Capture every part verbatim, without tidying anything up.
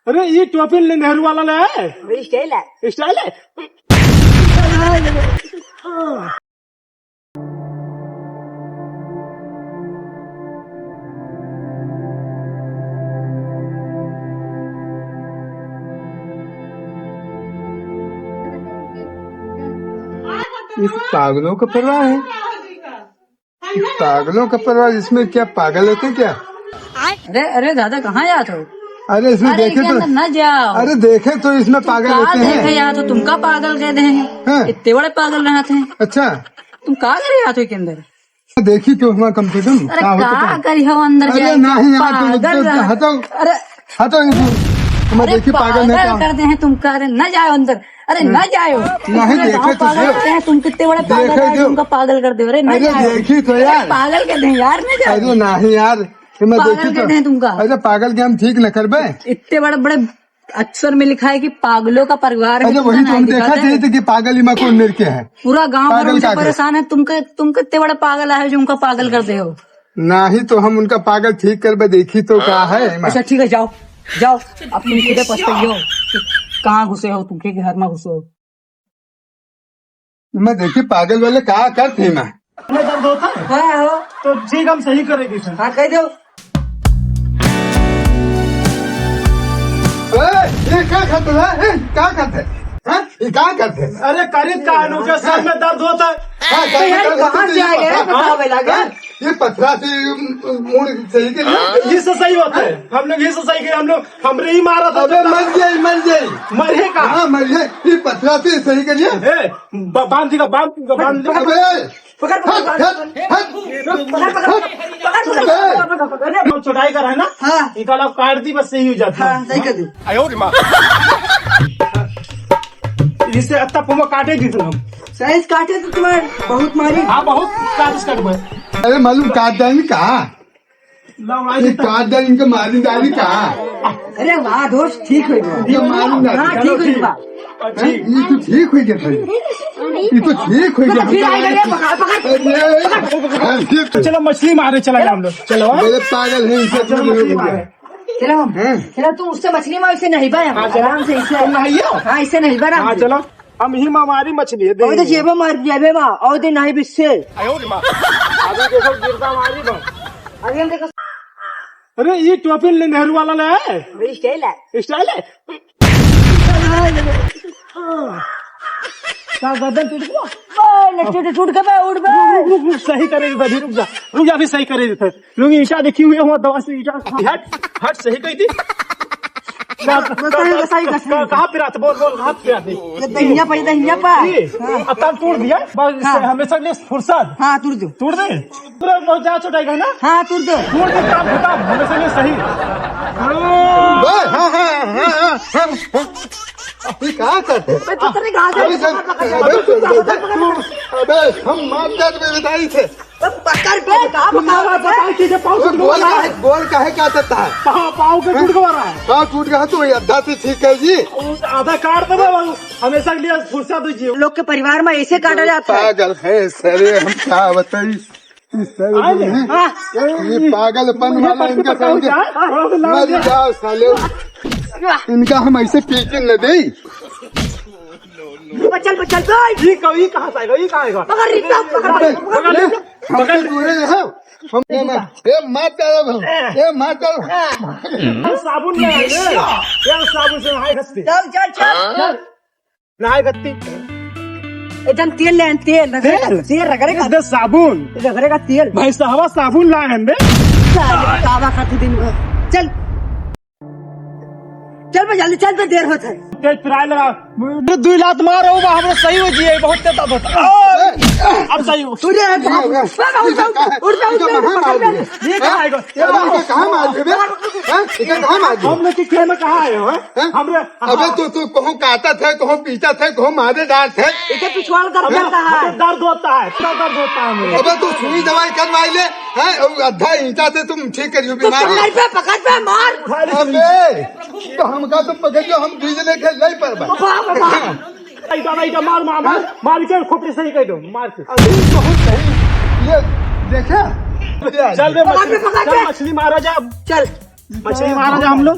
अरे, ये टोपी ले नेहरू वाला ले आए। बड़ी स्टाइल है। स्टाइल है। इस पागलों का परिवार है। पागलों का परिवार, इसमें क्या पागल होते हैं क्या? अरे, अरे दादा, कहाँ जात हो? अरे, इसमें अरे, देखे इनके तो, अंदर न जाओ। अरे, देखे तो इसमें तुम पागल का होते हैं। देखे जात हो, तुमका पागल कह देंगे। हाँ। इतने बड़े पागल रहते हैं। अच्छा। तुम का करे जात हो इनके अंदर? देखी तो हुआ कम से कम, अरे, का होता का है? करी हो अंदर अरे, जाए? नहीं यार, तुम पागल तो रह- हटो। अरे, हटो इनको। मैं अरे, देखी पागल है पागल का? कर दे हैं तुमका। अरे, न जाओ अंदर। अरे, न जाओ। नहीं, पूरे देखे गाँव तो पागल दो। करते हैं, तुम कितने बड़े पागल देखे हो, दो। तुमका पागल कर दे। अरे, न अरे, जाओ। देखी तो अरे, यार। पागल के दें यार, न जाओ। अरे, नहीं यार, ये मैं पागल देखी के तो। दें तुमका। अरे, पागल के हम ठीक न करबे। इतने बड़े, बड़े अक्षर में लिखा है कि पागलों का परिवार है, अरे, वही तुमका तो हम नहीं देखा दिखाते। चाहिए कि पागल इमा कौन मेरे के है। पूरा गाँव भर पागल उनसे का के? परेशान है। तुमके, तुम कितने बड़े पागल आए हो जो उनका पागल कर दे हो? नहीं तो हम उनका पागल ठीक करबे, देखी तो का है इमा। अच्छा, ठीक है, जाओ। जाओ, अब तुम खुदे पछताइयो कि कहाँ घुसे हो, तुम के घर में घुसे हो। मैं देखी पागल वाले का करते हैं मैं। तुम्हें दर्द होता है? हाँ, हो। तो ठीक, हम सही करेंगे सर। हाँ, कह दो। ए, ये का करते है? ए, का करते है? हाँ? ये का करते है? अरे, करीब का अनु के सर में दर्द होता है। हाँ, अरे यार, कहाँ से आ गए? बतावे लागे। हाँ? ये पथरा से मूड़ सही के लिए। इससे सही होता है। हम लोग इससे सही के, हम लोग, हमरे ही मारा था। अबे मर जाए, मर जाए। मरे का? हाँ, मर जाए। ये पथरा से सही करिए। ए, ब-, बांध दिया, बांध दिया, बांध दिया। अबे! पकड़, पकड़, हट, पकड़। हट, हट। पकड़, पकड़, पकड़, पकड़, पकड़, पकड़। अबे! हम चुटाई कर है ना? हाँ। इनका लाभ काट दी, बस सही हो जाता है। हाँ, सही कर दो। आयो रे माँ। इससे अत्ता पुमा काटे दी तुम। साइज काटे तो तुम्हारे बहुत मारी। हाँ, बहुत काट कर। अरे मालूम काट देंगे का? ये काट दे, इनके मारी डाली का? अरे वाह दोस्त, ठीक हो गया। ये मारी डाली। हाँ, ठीक हो गया। हैं? ये तो ठीक हो गया था। ये तो ठीक हो गया। फिर आएगा, ये पकड़, पकड़। अरे, अरे, चलो, मछली मारे चला गया हम लोग। चलो, हाँ? मेरे पागल है, इनसे चलो, दूर हो मछली गया। मारे। चलो, हैं? चलो, तुम उससे मछली मारो, इससे नहीं बा, हाँ, चलो। आराम से, इससे। तुम नहाइयो? हाँ, इससे नहीं बा, आराम हाँ, से। चलो। हम ही मा मारी मछली है, और तो देख। जेबे मार, जेबे मा, और दे नहीं बिस्से। अभी देखो, गिरता मारी बा। अभी हम देखो। अरे, ये टोपी ले नेहरू वाला ले आए। बड़ी स्टाइल है। स्टाइल है? का गर्दन टूट गया? बे, लट्टू तो टूट गया, बे, उठ बे। रुक, रुक, रुक, सही करे, अभी रुक जा, रुक जा, अभी सही करे। लोग ईंटा देखी हुई है, वहाँ दवा से ईंटा। हट, हट, सही कही थी। बस, बस, सही, बस, सही, बस, सही। कहाँ, कहाँ पिरात? बोल, बोल, कहाँ पिरात? ये दहिया पर, ये दहिया पर। ये, हाँ। अब तब तोड़ दिया, बस हाँ। हमेशा के लिए फुर्सत। हाँ, तोड़ दो। तोड़ दे। पूरा बहुत ज्यादा छोटा है ना? हाँ, तोड़ दो। तोड़ दे, काम खत्म, हमेशा के लिए सही। हाँ, हाँ, हाँ। ये कहाँ करते हैं? मैं तो तेरे कहाँ से अबे, पकड़, पकड़, अबे, पकड़, पकड़, पकड़। अबे, हम मार जात में बिताई थे। तो पकड़ के बता, तुम बता, मारा बता। बता, ठीक है, पाँव वो टूट गोल गया। का है, गोल का है, क्या करता है? पाँव, पाँव के हैं? टूट गया रहा है। पाँव टूट गया तो वही आधा से ठीक है जी। वो आधा काट दे बाबू, हमेशा के लिए फुर्सत दीजिए। लोग के परिवार में ऐसे काटा जाता है। पागल है सर, हम क्या बताई? इस सर आए जो ले। है, हाँ। ये पागलपन मुझे वाला पकड़ के इनका पकड़ो साले। यार, हाँ, हाँ, हाँ, मर हाँ। जाओ साले। इनका हम ऐसे पीछे न दे। बचल, बचल, भाई। ये कहाँ, ये कहाँ से आएगा? ये कहाँ आएगा? पकड़, रिक्शा पकड़, पकड़, पकड़, पकड़, पकड़। हमसे दूरे रहो। हम ये ना, ये मार डालो हम। ये मार डालो। ये साबुन ले आए, ये साबुन से नहाए घसते। चल, चल, चल। चल। नहाए घसते। एकदम तेल ले आए, तेल, रगड़े का, तेल? तेल रगड़े का। इस दे साबुन। रगड़े का तेल। भाई साहब, साबुन लाए हैं बे। साले, कावा खाती दिन भर। चल। चल बे, जल्दी चल बे, देर होत है। तेज पिराए लगा। अरे, दुई लात मार, ओ बा, हमरे सही हो जिए, बहुत तेज दर्द होता। अब सही हो। तू रे, उठ जा, उठ जा, उठ जा, उठ जा, उठ जा। ये कहाँ आएगा? ये कहाँ मार दिए बे? हैं? ये कहाँ मार दिए? हम लोग के खेत में कहाँ आए हो, हैं? हैं? हमरे, अबे, तू, तू कहूँ काटत है, कहूँ पीटत है, कहूँ मारे डालत है। इसे पिछवाड़ दर्द करता है। दर्द होता है, इतना दर्द होता है मेरे। अबे, तू सुई दवाई करवाई ले। हैं? और आधा ईंटा से तुम ठीक करियो तो बीमारी। पकड़ पे, पकर पे, मार। अबे, तो हमका तो पकड़ लो, हम बीज लेके ले पर बा। बाबा, बाबा। ऐसा नहीं, ऐसा मार, मार, मार, मार के खोपड़ी सही कर दो, मार के। अभी तो हम सही, ये देखा? चल बे, पकड़ पे, मछली, पकड़ चल पे। मछली मारा जा। चल। मछली मारा जा हम लोग।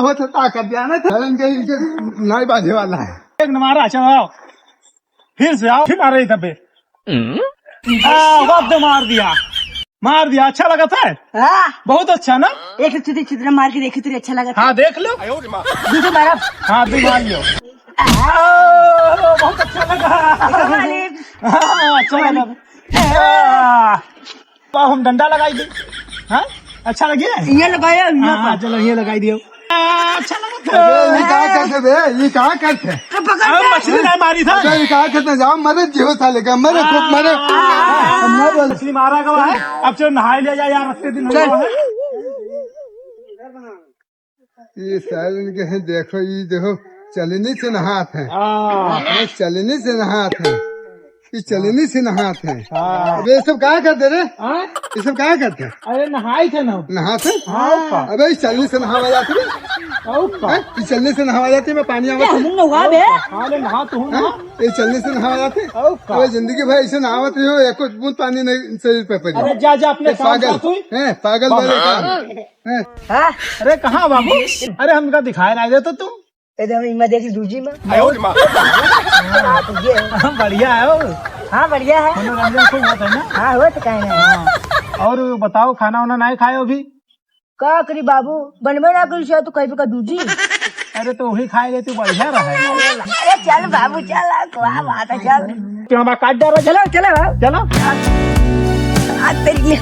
होत है, ताकत जाना था। इनके, इनके नाई बाजे वाला है। एक मारा, चलो आओ। फिर से आओ, फिर मारे इधर पे। आ, वाह, दे मार दिया। मार दिया, अच्छा लगा था? हाँ। बहुत अच्छा ना? एक छितरी, छितरी मार के देखी, तेरे अच्छा लगा था? हाँ, देख लो। दूसरी मारा। हाँ, दे मार लो। आ, बहुत अच्छा लगा। हाँ, अच्छा लगा। आ, तो हम डंडा लगाई दी। हाँ? अच्छा लगे? ये लगाया, ये हाँ, का? चलो, ये लगाई दियो। आ, अच्छा लगा। अबे, ये का करते बे? ये का करते? तो पकड़ अब के। मछली नहीं मारी था। अबे, ये का करते? जाओ, मरे जियो साले का, मरे, खूब मरे। आ, मरे। मछली मारा गवा है। अब चलो, नहाई ले जाए यार, रस्ते दिन हो चल। गवा है। ये साले इनके हैं, देखो, ये देखो, चलनी से नहात हैं। हाँ। ये चलनी से नहात हैं। ये चलनी से नहात हैं। हाँ। अबे, ये सब का करते रे? हाँ? ये सब का करते हैं? अरे, नहाई थे ना। नहाते? हाँ, का? अबे, ये चलनी से नहावा जाते रे? और का? हैं? ये चलनी से नहावा जाते, मैं पानी आवा क्या था? हम लोग आ बे? हाँ, ले नहा तो हूँ, हैं? नहा। ये चलनी से नहावा जाते? और का? अबे, जिंदगी भर ऐसे नहावत रहो, एको बूंद पानी नहीं शरीर पे पड़ी। अरे, जा, जा, अपने ये काम पागल, कर तू। हैं? पागल वाले काम। हैं? हाँ? अरे, कहाँ बाबू? अरे, हमका दिखाई नहीं देता तू। ए, तो इमा देखी दूजी में। आयो रे माँ। हाँ, तो ये है। हाँ, बढ़िया है हो। हाँ, बढ़िया है। मनोरंजन खूब होता है ना? हाँ, हो तो काहे ना। हाँ। और बताओ, खाना वाना नहीं खाए अभी? का करी बाबू, बनबे ना करी, शायद तो कहीं का दूजी। अरे, तो वही खाए लेते, बढ़िया रहे। अरे, चल बाबू, चल, क्या बात है, चल। क्यों बा, काट डालो, चलो, चलो, बाबू। चलो। आज तेरी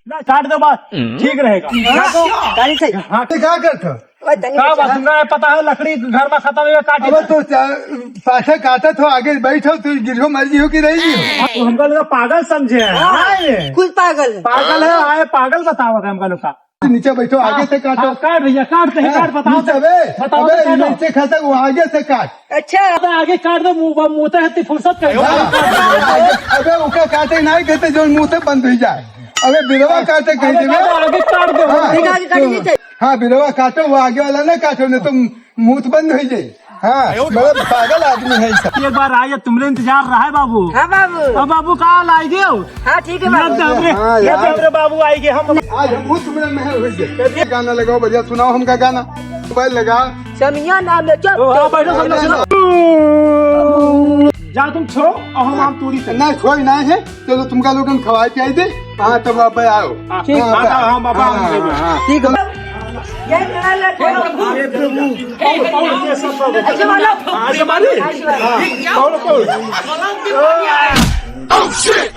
ना, काट दो बस, ठीक रहेगा। हाँ, काट दे। हाँ। ये का करत हो? ओए, तनी का बचा। बस, तुमका पता है, लकड़ी घर में खतम है, काट अबे दे। तो चा-, पाछे काटत हो, आगे बैठो, तू गिरहो, मर जियो कि रही जियो। हाँ, तो हमका लोग पागल समझे हैं। हाँ, हाँ, ये। कुल पागल है। पागल है, आए पागल बतावा हमका लोग का। नीचे बैठो, आगे से काटो। हाँ, काट भैया, काट दे, हाँ, काट, बताओ नीचे, तो। अबे, बताओ अबे, तो, काटो। नीचे खसक, वो आगे से काट। अच्छा। अबे, आगे काट दो, मुंह, मुंह तो है, फुर्सत कर। हाँ, आगे, अबे, ओका काटे नहीं कहते, जो मुंह से बंद हो जाए। अबे, बिरवा काटे कहीं अबे, देवे। काटो, आगे काट दो। हाँ, ठीक है, आगे काट दीजिए। हाँ, बिरवा काटो, वो आगे वाला ना काटो, नहीं तो मुंह तो बंद हो जाए। हाँ, मतलब, पागल आदमी है सब। एक बार आइए, तुमरे इंतजार रहा है बाबू। हाँ बाबू। अब बाबू का लाई गयो? हाँ, ठीक है बाबू। हाँ, ये यार। हमरे बाबू आई गए, हम आज हम खुद तुम्हारे महल हो गए। ये गाना लगाओ, बढ़िया सुनाओ हमका गाना। मोबाइल लगा। समिया नाम है, चल। ओ, हाँ, बैठो, बैठो, बैठो। जा तुम छो, और हम आम तोड़ी से। नहीं, कोई नहीं है। चलो, तुमका लोगन खवाए पियाई दे। हाँ, तब आप आओ। हाँ, ठीक। हाँ, हाँ, हाँ, बाबा, हाँ, हम हाँ, देंगे। हाँ, हाँ। ठीक है। जय जगन्नाथ। अरे प्रभु। अच्छा, मानो। अच्छा, मानो। हाँ, कौन, कौन? Oh, shit!